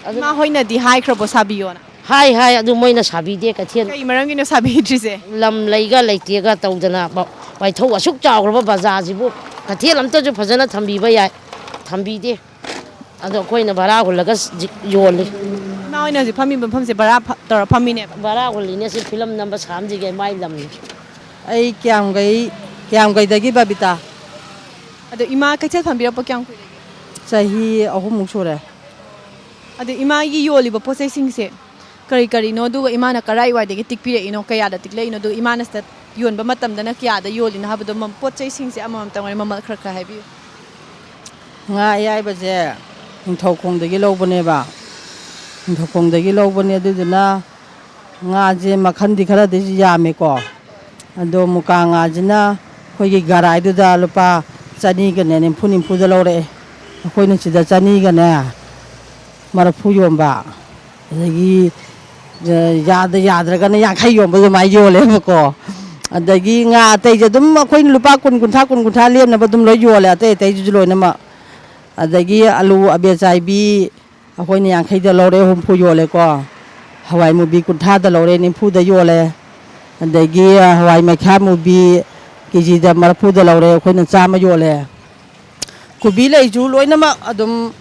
ꯑꯗꯨ ꯏꯃꯥ ꯍꯣꯏꯅꯗꯤ ꯍꯥꯏꯈ꯭ꯔꯕꯣ ꯁꯥꯕꯤꯌꯣꯅ? ꯍꯥꯏ, ꯍꯥꯏ, ꯑꯗꯨ ꯃꯣꯏꯅ ꯁꯥꯕꯤꯗꯦ ꯀꯩꯊꯦꯜ꯫ ꯀꯩ ꯃꯔꯝꯒꯤꯅꯣ ꯁꯥꯕꯤꯗ꯭ꯔꯤꯁꯦ? ꯂꯝ ꯂꯩꯒ ꯂꯩꯇꯦꯒ ꯇꯧꯗꯅ ꯕ-, ꯋꯥꯏꯊꯧ ꯑꯁꯨꯛ ꯆꯥꯎꯈ꯭ꯔꯕ ꯕꯖꯥꯔꯁꯤꯕꯨ ꯀꯩꯊꯦꯜ ꯑꯝꯇꯁꯨ ꯐꯖꯅ ꯊꯝꯕꯤꯕ ꯌꯥꯏ, ꯊꯝꯕꯤꯗꯦ꯫ ꯑꯗꯣ ꯑꯩꯈꯣꯏꯅ ꯚꯔꯥ ꯍꯨꯜꯂꯒ ꯁ-, ꯖꯤ-, ꯌꯣꯜꯂꯤ꯫ ꯏꯃꯥ ꯍꯣꯏꯅ ꯍꯧꯖꯤꯛ ꯐꯝꯃꯤꯕ ꯃꯐꯝꯁꯦ ꯚꯔꯥ ꯐ-, ꯇꯧꯔ ꯐꯝꯃꯤꯅꯦꯕ? ꯚꯔꯥ ꯍꯨꯜꯂꯤꯅꯦ, ꯁꯤ ꯐꯤꯂꯝ ꯅꯝꯕ ꯁꯥꯝꯁꯤꯒꯤ ꯃꯥꯏ ꯂꯝꯅꯤ꯫ ꯑꯩ ꯀꯌꯥꯝꯒꯩ, ꯀꯌꯥꯝꯒꯩꯗꯒꯤ ꯕꯕꯤꯇꯥ꯫ ꯑꯗꯣ ꯏꯃꯥ ꯀꯩꯊꯦꯜ ꯐꯝꯕꯤꯔꯛꯄ ꯀꯌꯥꯝ ꯀꯨꯏꯔꯒꯦ? ꯆꯍꯤ ꯑꯍꯨꯝꯃꯨꯛ ꯁꯨꯔꯦ꯫ ꯑꯗꯣ ꯏꯃꯥꯒꯤ ꯌꯣꯜꯂꯤꯕ ꯄꯣꯠ ꯆꯩꯁꯤꯡꯁꯦ ꯀꯔꯤ ꯀꯔꯤꯅꯣ, ꯑꯗꯨꯒ ꯏꯃꯥꯅ ꯀꯔꯥꯏꯋꯥꯏꯗꯒꯤ ꯇꯤꯛꯄꯤꯔꯛꯏꯅꯣ, ꯀꯌꯥꯗ ꯇꯤꯛꯂꯛꯏꯅꯣ, ꯑꯗꯨꯒ ꯏꯃꯥꯅ ꯁꯤꯗ ꯌꯣꯟꯕ ꯃꯇꯝꯗꯅ ꯀꯌꯥꯗ ꯌꯣꯜꯂꯤꯅꯣ ꯍꯥꯏꯕꯗꯣ ꯃ-, ꯄꯣꯠ ꯆꯩꯁꯤꯡꯁꯦ ꯑꯃꯃꯝꯇꯪ ꯑꯣꯏꯅ ꯃꯃꯜ ꯈꯔ ꯈꯔ ꯍꯥꯏꯕꯤꯌꯨ꯫ ꯉꯥ ꯑꯌꯥꯏꯕꯁꯦ ꯅꯤꯡꯊꯧꯈꯣꯡꯗꯒꯤ ꯂꯧꯕꯅꯦꯕ꯫ ꯅꯤꯡꯊꯧꯈꯣꯡꯗꯒꯤ ꯂꯧꯕꯅꯦ, ꯑꯗꯨꯗꯨꯅ ꯉꯥꯁꯦ ꯃꯈꯟꯗꯤ ꯈꯔꯗꯤ ꯌꯥꯝꯃꯦꯀꯣ꯫ ꯑꯗꯣ ꯃꯨꯀꯥ ꯉꯥꯁꯤꯅ ꯑꯩꯈꯣꯏꯒꯤ ꯒꯔꯥꯏꯗꯨꯗ ꯂꯨꯄꯥ ꯆꯅꯤꯒꯅꯦ ꯅꯤꯐꯨ, ꯅꯤꯐꯨꯗ ꯂꯧꯔꯛꯑꯦ꯫ ꯑꯩꯈꯣꯏꯅ ꯁꯤꯗ ꯆꯅꯤꯒꯅꯦ ꯃꯔꯐꯨ ꯌꯣꯟꯕ, ꯑꯗꯒꯤ, ꯑ, ꯌꯥꯗ-, ꯌꯥꯗ꯭ꯔꯒꯅ ꯌꯥꯡꯈꯩ ꯌꯣꯟꯕ ꯑꯗꯨꯃꯥꯏꯅ ꯌꯣꯜꯂꯦꯕꯀꯣ꯫ ꯑꯗꯒꯤ ꯉꯥ ꯑꯇꯩꯁꯦ ꯑꯗꯨꯝ ꯑꯩꯈꯣꯏꯅ ꯂꯨꯄꯥ ꯀꯨꯟ, ꯀꯨꯟꯊ꯭ꯔꯥ, ꯀꯨꯟ, ꯀꯨꯟꯊ꯭ꯔꯥ ꯂꯦꯝꯅꯕ ꯑꯗꯨꯝ ꯂꯣꯏ ꯌꯣꯜꯂꯦ, ꯑꯇꯩ ꯑꯇꯩꯗꯨꯁꯨ ꯂꯣꯏꯅꯃꯛ꯫ ꯑꯗꯒꯤ ꯑꯂꯨ ꯑꯕꯦꯆꯥꯏꯕꯤ ꯑꯩꯈꯣꯏꯅ ꯌꯥꯡꯈꯩꯗ ꯂꯧꯔꯦ, ꯍꯨꯝꯐꯨ ꯌꯣꯜꯂꯦꯀꯣ꯫ ꯍꯋꯥꯏ ꯃꯨꯕꯤ ꯀꯨꯟꯊ꯭ꯔꯥꯗ ꯂꯧꯔꯦ, ꯅꯤꯐꯨꯗ ꯌꯣꯜꯂꯦ꯫ ꯑꯗꯒꯤ ꯍꯋꯥꯏ ꯃꯩꯈꯥ ꯃꯨꯕꯤ ꯀꯦꯖꯤꯗ ꯃꯔꯐꯨꯗ ꯂꯧꯔꯦ, ꯑꯩꯈꯣꯏꯅ ꯆꯥꯝꯃ ꯌꯣꯜꯂꯦ꯫ ꯀꯣꯕꯤ ꯂꯩꯁꯨ ꯂꯣꯏꯅꯃꯛ ꯑꯗꯨꯝ,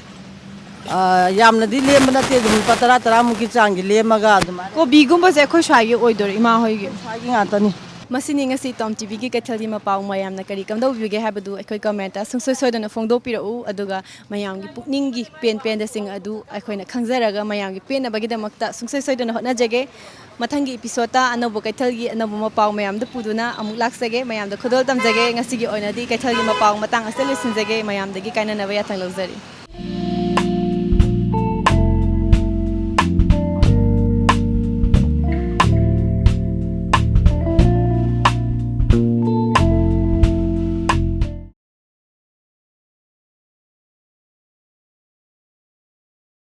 ꯑ, ꯌꯥꯝꯅꯗꯤ ꯂꯦꯝꯕ ꯅꯠꯇꯦ, ꯑꯗꯨꯝ ꯂꯨꯄꯥ ꯇꯔꯥ, ꯇꯔꯥꯃꯨꯛꯀꯤ ꯆꯥꯡꯒꯤ ꯂꯦꯝꯃꯒ ꯑꯗꯨꯃꯥꯏꯅ꯫ ꯀꯣꯕꯤꯒꯨꯝꯕꯁꯦ ꯑꯩꯈꯣꯏ ꯁ꯭ꯋꯥꯏꯒꯤ ꯑꯣꯏꯗꯣꯏꯔꯣ, ꯏꯃꯥ ꯍꯣꯏꯒꯤ? ꯁ꯭ꯋꯥꯏꯒꯤ ꯉꯥꯛꯇꯅꯤ꯫ ꯃꯁꯤꯅꯤ ꯉꯁꯤ ꯇꯣꯝ ꯇꯤꯚꯤꯒꯤ ꯀꯩꯊꯦꯜꯒꯤ ꯃꯄꯥꯎ꯫ ꯃꯌꯥꯝꯅ ꯀꯔꯤ ꯀꯝꯗꯧꯕꯤꯒꯦ ꯍꯥꯏꯕꯗꯨ ꯑꯩꯈꯣꯏ ꯀꯃꯦꯟꯇ ꯁꯨꯡꯁꯣꯏ ꯁꯣꯏꯗꯅ ꯐꯣꯡꯗꯣꯛꯄꯤꯔꯛꯎ, ꯑꯗꯨꯒ ꯃꯌꯥꯝꯒꯤ ꯄꯨꯛꯅꯤꯡꯒꯤ ꯄꯦꯟ ꯄꯦꯟꯗꯁꯤꯡ ꯑꯗꯨ ꯑꯩꯈꯣꯏꯅ ꯈꯪꯖꯔꯒ ꯃꯌꯥꯝꯒꯤ ꯄꯦꯟꯅꯕꯒꯤꯗꯃꯛꯇ ꯁꯨꯡꯁꯣꯏ ꯁꯣꯏꯗꯅ ꯍꯣꯠꯅꯖꯒꯦ꯫ ꯃꯊꯪꯒꯤ ꯏꯄꯤꯁꯣꯗꯇ ꯑꯅꯧꯕ ꯀꯩꯊꯦꯜꯒꯤ ꯑꯅꯧꯕ ꯃꯄꯥꯎ ꯃꯌꯥꯝꯗꯨ ꯄꯨꯗꯨꯅ ꯑꯃꯨꯛ ꯂꯥꯛꯆꯒꯦ꯫ ꯃꯌꯥꯝꯗ ꯈꯨꯗꯣꯜ ꯇꯝꯖꯒꯦ꯫ ꯉꯁꯤꯒꯤ ꯑꯣꯏꯅꯗꯤ ꯀꯩꯊꯦꯜꯒꯤ ꯃꯄꯥꯎ ꯃꯇꯥꯡ ꯑꯁꯤꯗ ꯂꯣꯏꯁꯤꯟꯖꯒꯦ꯫ ꯃꯌꯥꯝꯗꯒꯤ ꯀꯥꯏꯅꯅꯕ ꯌꯥꯊꯪ ꯂꯧꯖꯔꯤ꯫